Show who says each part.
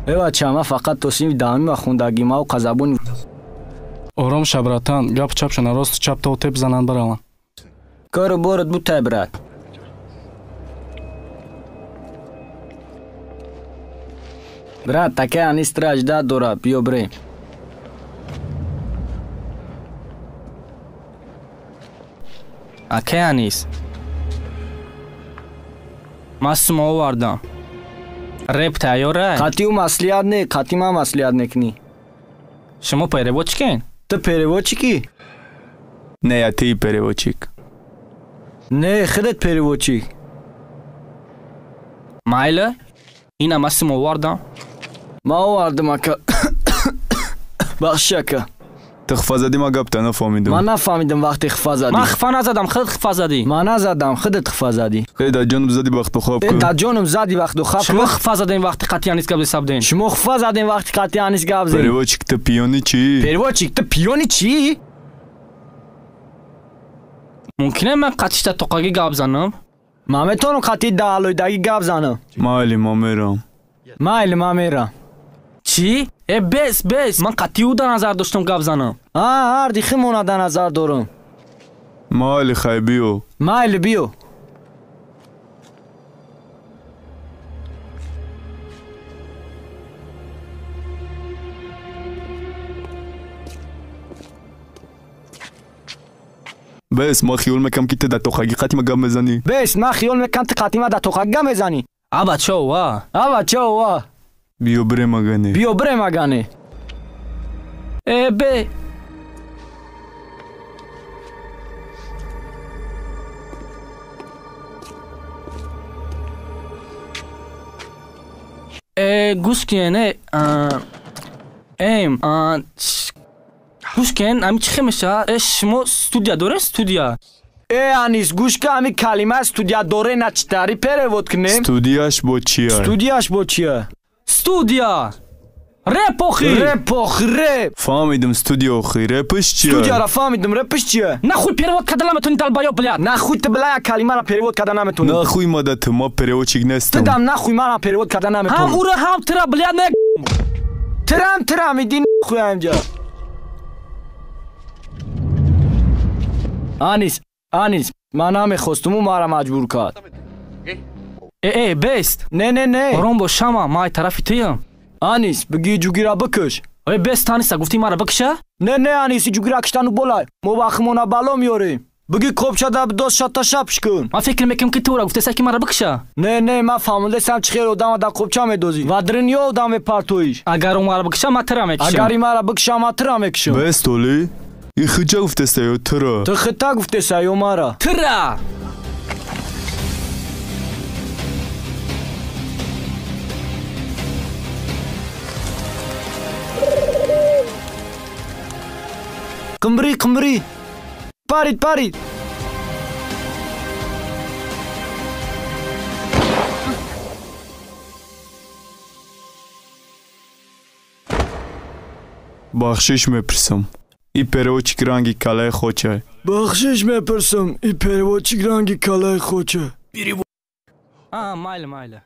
Speaker 1: Э бача, ман фақат то синфи даҳумима хондагӣ, ман оқа забони
Speaker 2: Ором ша, братан, гап чапшона росту чап то теп зананд бараванд.
Speaker 1: Кору борот бутай, брат. Брат, такая Анис тра ждать дора, биё бирем.
Speaker 3: Акай Анис. Ман сума овардам. Реп тайёра?
Speaker 1: Қатъи ӯ маслиҳат не, қатъи ман маслиҳат мекунӣ.
Speaker 3: Шумо переводчикен?
Speaker 1: Ту переводчикӣ?
Speaker 4: Не, я ты переводчик.
Speaker 1: Не, худат переводчик.
Speaker 3: Майли, ина ман сума овардам.
Speaker 1: Ман овардам, ака. Бахшиш, ака.
Speaker 4: Ту хфа задӣ, ман гапта нафаҳмидам.
Speaker 1: Ман нафаҳмидам вақте хфа задӣ.
Speaker 3: Ман хфа назадам, худат хфа задӣ.
Speaker 1: Ман назадам, худат хфа задӣ.
Speaker 4: Э, дар ҷоном задӣ вақту хоб
Speaker 1: Э,
Speaker 4: кун.
Speaker 1: дар ҷоном задӣ вақту хоб
Speaker 3: Шумо
Speaker 1: кун.
Speaker 3: хфа задем вақти қатъи Анис гап зесабдем.
Speaker 1: Шумо хфа задем вақти қатъи Анис гап зем.
Speaker 4: Переводчик, ту пиёни чӣ?
Speaker 1: Переводчик, ту пиёни чӣ?
Speaker 3: Мумкине ман қатъишта тоқагӣ гап занам?
Speaker 1: Ман метавонам қатъи даалоидагӣ гап занам.
Speaker 4: Майли, ман мерам.
Speaker 1: Майли, ман мерам.
Speaker 3: Чӣ? Э, бес, бес, ман қатъи ӯ дар назар доштам гап занам.
Speaker 1: А, ҳарди химона дар назар дорам.
Speaker 4: Майли, хай биё.
Speaker 1: Майли, биё.
Speaker 4: Бес, ман хиёл мекунам, ки ту дар тоқагӣ қатъи ма гап мезанӣ.
Speaker 1: Бес, ман хиёл мекунам, ту қатъи ма дар тоқагӣ гап мезанӣ.
Speaker 3: А, бачо, ва.
Speaker 1: А, бачо, ва.
Speaker 4: Биё бирем агане.
Speaker 1: Биё бирем агане.
Speaker 3: Э, бе. Э, гӯш кен, э, эм, гӯш кен, ами чӣ хел мешавад? Э, шумо студия доред, студия?
Speaker 1: Э, Анис, гӯш ка, ами калима студия доре на читари перевод кунем?
Speaker 4: Студияш бо чия?
Speaker 1: Студияш бо чия?
Speaker 3: Студия! Реп охи!
Speaker 1: Реп охи, реп!
Speaker 4: Фаҳмидам, студия охи, репш чия?
Speaker 1: Студияра фаҳмидам, репш чия?
Speaker 3: Нахуй перевод карда наметонӣ, долбоёб, блядь!
Speaker 1: Нахуй ту, бля, як калимаро перевод карда наметонӣ.
Speaker 4: Нахуй мада ту, ман переводчик
Speaker 1: Ту
Speaker 4: нестам.
Speaker 1: дам нахуй мана перевод карда
Speaker 3: Ҳам
Speaker 1: наметонӣ.
Speaker 3: ӯро, ҳам тура, блядь, не.
Speaker 1: Тирам, тирам, иди нахуй инҷа. Анис, Анис, ман намехостум, ӯ маро маҷбур кард.
Speaker 3: Э, э, бест.
Speaker 1: Не, не, не.
Speaker 3: Ором бош, шама, ман ай тарафи туям.
Speaker 1: Анис, бигӣ ҷугира бикуш.
Speaker 3: Э, бест, Аниса, гуфтӣ маро бикуша?
Speaker 1: Не, не, Анис, ҷугира киштану болай. Мо вақимона бало меёрем. Бигӣ кобшада бидоз шата шапш кун.
Speaker 3: Ман фикр мекунам, ки ту ӯро гуфтеса, ки маро бикуша.
Speaker 1: Не, не, ман фаҳмидесам, чӣ хел одама дар кобча медозӣ. Ва дрин ё одам мепартоиш.
Speaker 3: Агар ӯ маро бикуша, ман тура мекушам.
Speaker 1: Агар и маро бикуша, ман тура мекушам.
Speaker 4: Бес, толи? И хиҷа гуфтеста ё тура?
Speaker 1: Ту хита гуфтеса ё мара?
Speaker 3: Тура!
Speaker 1: Қимбирӣ, қимбирӣ. Парид, парид.
Speaker 4: Бахшиш мепурсам. И переводчик ранги калаи хоча.
Speaker 1: Бахшиш мепурсам, и переводчик ранги калаи хоча.
Speaker 3: А, майли, майли.